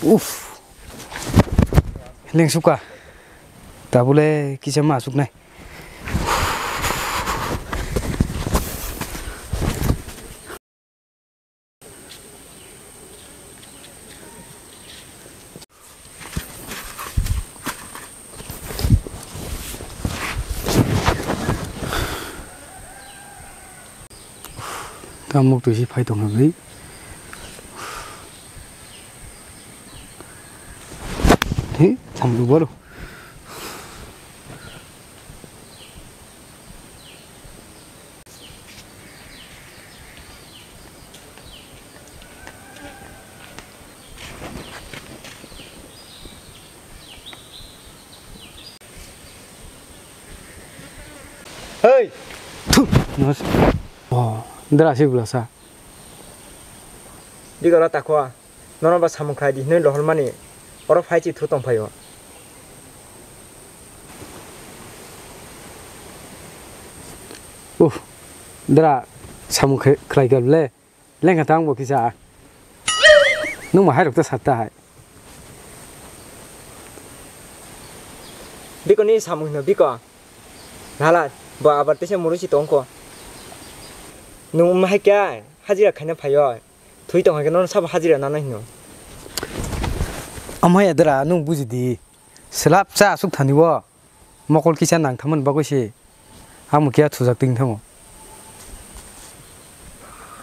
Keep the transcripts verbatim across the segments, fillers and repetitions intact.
Uff. Lengsuka. Tabule kisa ma asuknai. Tamuk twi si phai tongkha bwrwi. He, samung boro. Hei! Thu! Nos. Oh, dra si bwlasa. Bigoro takho. Nono ba samung khlai di hinwi lohormani. Oro phai chi thu tong phaio. Uh, dra samung khe-, khlai kha le. Lengkha ta ang bo kisa. Nung ma hai rok ta sat ta hai. Biko ni samung hino biko. Nala, bo abar tesa muru si tongko. Nung ma hai kya hajira khaina phaio. Thui tong hai khe nono sabo hajira nana hino. Amai adra nung buji di. Selap cha asuk thani wo. Mokol kisa nang thamani bagwi se. Amo kiya thujak ting thango.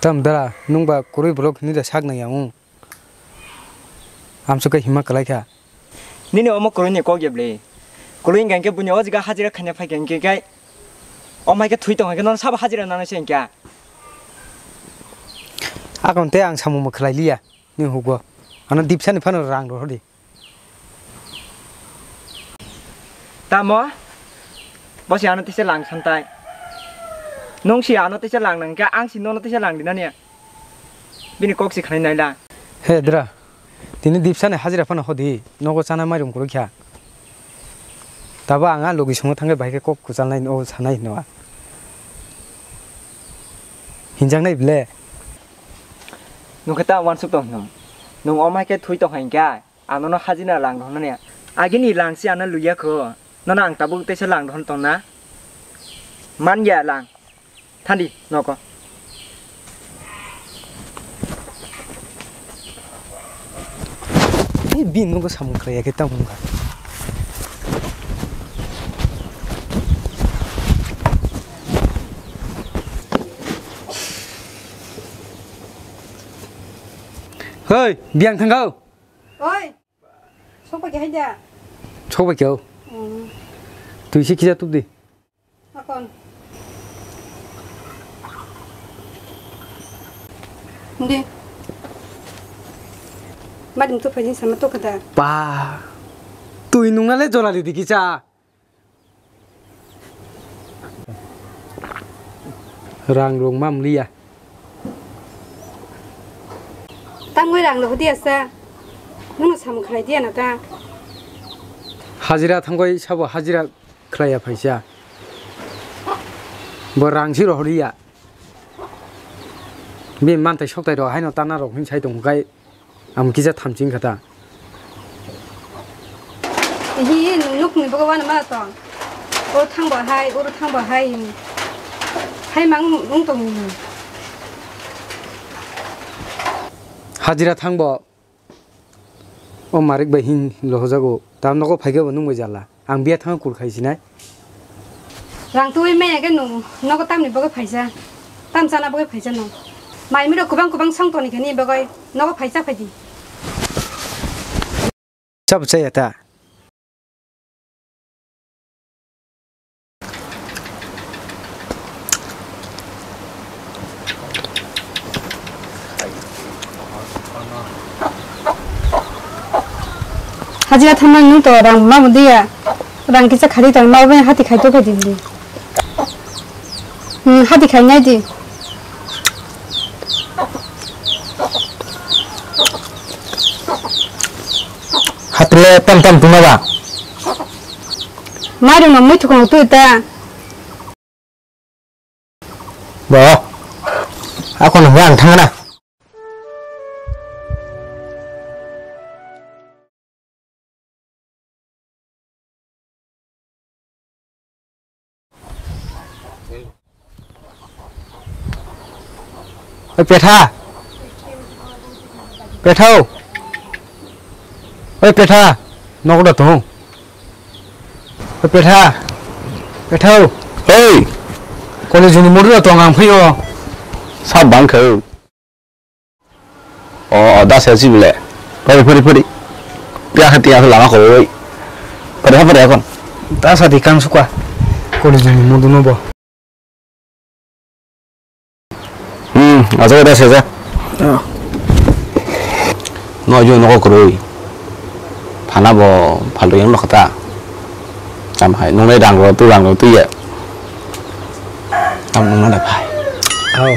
Tam dara, nung ba kwrwi borok hinwi da sak nang yang. Amsuk khe hima kwlai kha. Nini omo kwrwini kok ya bwle. Kwrwi hwnkha hwnkhe buini o jaga hajira khaina phai kha hwnkhe khe. Omo hai khe thwi tong hai khe nono sabo hajira nana se hwnkha. Akon tei ang samung bo khlai liya. Ni hugo. Ano dipsani phano rang rohor di. Tamo? Bo si ano tisa lang santai. Nung si ano tisa lang nang khe ang si nono tisa lang di nani. Bini kok si khanai nai la. He dra. Tini dipsani hajira phano hodi. Nogo chana mairum kwrwi kha. Tabo ang a logi songo thangkhe bahai khe kok kwchalnai o sanai hino a. Hinjaknai ble. Nung khe ta wansuk tong hino. Nung omai khe thui tong hai khe. Ang nono hajina lang rohornani. Agini lang si ano luya kho. Nono ang tabuk teisa lang rohorna tongna. Man ya lang. Thandi nogo. Ni bin nogo samung khlai ya khe tamo wngkha. Hoi, biyang thangkau. Oi. Sokbai khe hai da. Sokbai khe o. Mm. Twi se kisa tup di. Akon. Hindi. Madim tu phajin sama tu kada. Pa. Twi nungna le jora di kisa. Rang rung mam liya. Tangwi rang rok dia sa. Nung samung khlai dia na ta. Hajira thangwi sabo hajira khlaiya phaisa. Bo rang si rohor ya. Bini mantai soktai rok haino tana rok hin sai tong kai. Ang kisa thamchi wngkha ta. Hi, nukni bagwi wano ma tong. Oro thangbo hai, oro thangbo hai. Hai mang wng tong. Hajira thangbo. O marik bai hin lohojago. Tam nogo phaikhe bo nung bai jala. Ang biya thang kul khai sinai. Rang twi maya khe nung nogo tamni bagwi phaisa. Tam chana bagwi phaisa nung. Mai miro kubang kubang song toni khe ni bagwi nogo phaisa phaidi. Chap chaya ta. Hajira thamani nung to rang ma mudiya. Rang kisa khari tong ma bai hati khai to khai di. Hmm, hati khai nai di. Hatile tam tam tuma ba. Mairum no muitu kong tu ta. Bo. Ako no yang thangna. Oi petha. Petha o. Oi petha. Nogo da tong. Oi petha. Petha o. Oi. College ni mudu da tong ang phai o. Sa bang khe. O, o, da se si bile. Pari, pari, pari. Tiya khe, tiya khe lama ko oi. Pari ha, pari ha kon. Da sa di kang suka. College ni mudu no bo. Hmm, ajo da se ja. No ju no ko kroi. Phana bo phalto yang no khata. Tam hai nung le dang ro tu dang ro tu ye. Tam nung na da phai. Au.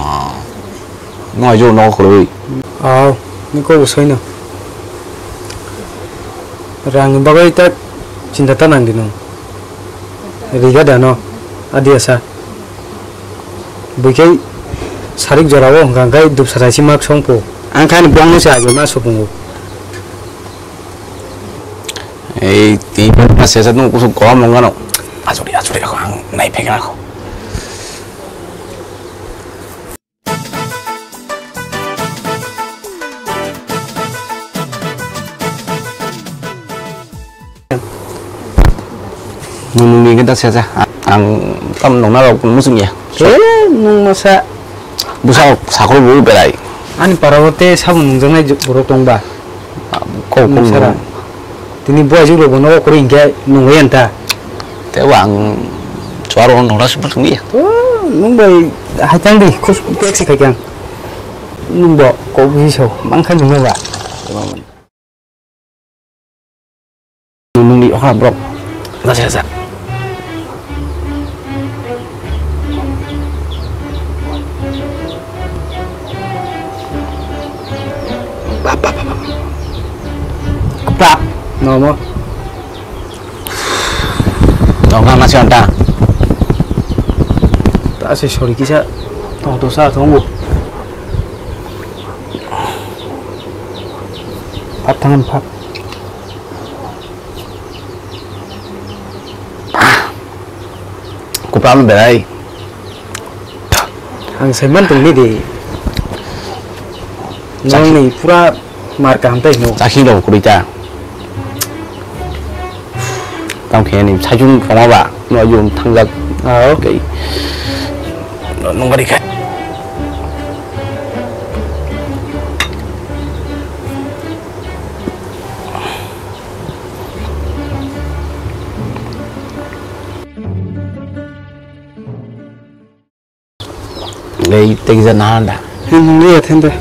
Ah. No ju no ko kroi. Au. Ni ko usoi no. Rang bagwi ta chinta ta nang di no. Riga da no. Adi asa. Buikhai sarik jorao hwnkha khe dupsa raisi mak songpo. Ang khe ani bongno se age ma supungo. Ei, tini sesa nung kusuk kom nung gano. Asuri, asuri, ako ang nai pegel ako. Nung nungni khe da sesa. Ang tam nungna rok muchung ya. Ke nung masa. Busa sakol bu berai. Ani para o te sabun nungjaknai borok tong ba? Kok kok nung sara. Tini buai juklo bono kok kori hingke nungwi anta. Te ang chuaro nungna sumar tong ya. To nung bai haitang di khus tek si khaikang. Nung bo kok bi so mangkha nungna ba. Nungni okha borok. Jasa jasa. Bap bap bap. Bap. Nomo. Tongkha nasi anta. Ta se sori kisa. Tong to sa tongo. Phat thangan phat. Kupram berai. Ang saiman tongni di. Nongni pura mar kaham tai no. Chakhi rok kurita. Tang khe ni sajung koma ba no yung thangjak. Ah, okay. Nung bari kha. Lei tei kisa nahan da. Hin nung liya thende.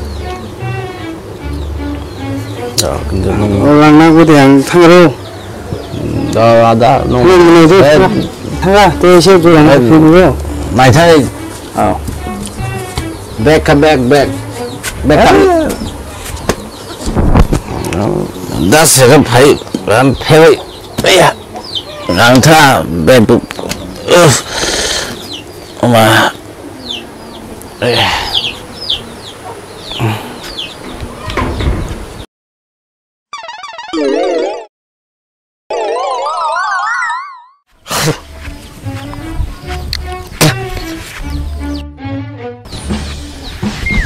Rang na gudi ang thang ro. Da da no. Nung nung jo thang ra te se ju rang na phi nung ro. Mai thai. Back ka back back. Back ka. Da se ka phai ram phai. Aya. Rang tha back. Oma.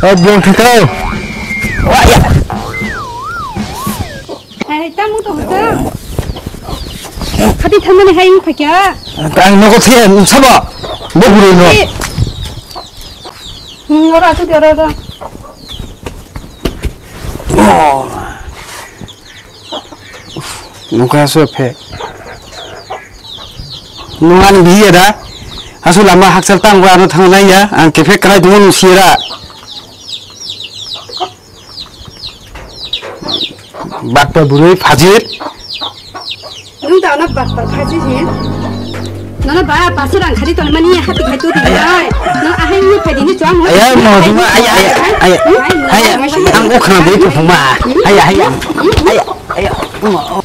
O biyang thangkau. Hai, tamo to hosa. Khati thamani hai wng phakya. Ang nogo the, sabo. Bo buri no. Hmm, ora tu ora ora. Nungkha so phe. Nung ani biya da. Asu lama hakchal tang ba ano thang nai ya. Ang kephe krai dumo nung siya da. Bakta burui phajir. Nung ta na bakta phajir he. Nana ba pasu rang khadi ton mani hati khai tu di nai. Nang ahai ni phadi ni chong. Aya mo duma aya aya aya. Aya. Ang ukhna bui tu phuma. Aya aya. Aya aya.